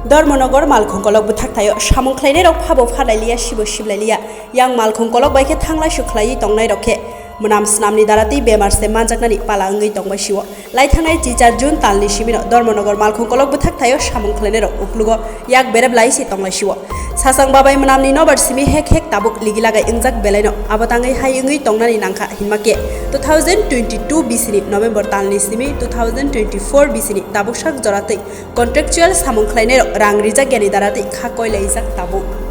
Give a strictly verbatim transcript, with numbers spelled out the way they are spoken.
Dharmanagar Malkhung Kolok bwthak thaio samung khlainairok phabo phalailiya, sibo siblailiya. Yang Malkhung Kolok bai khe thanglaisu khlaiwi tongnairok khe mwnam snamni daratwi bemar se manjaknani pala wngwi tongbai sio. Laithangnai chichar June talni simino Dharmanagar Malkhung Kolok bwthak thaio samung khlainairok uklugo yak berep lai se tonglaisio. Sasang babai mwnamni nobar simi hek hek tabuk ligi lagai wngjak belaino abo tangwi hai wngwi tongnani nangkha hinma khe two thousand twenty-two bisini November talni simi two thousand twenty-four bisini tabuk sak joratwi contractual samung khlainairok rang rijakyani daratwi kha koilaijak tabuk.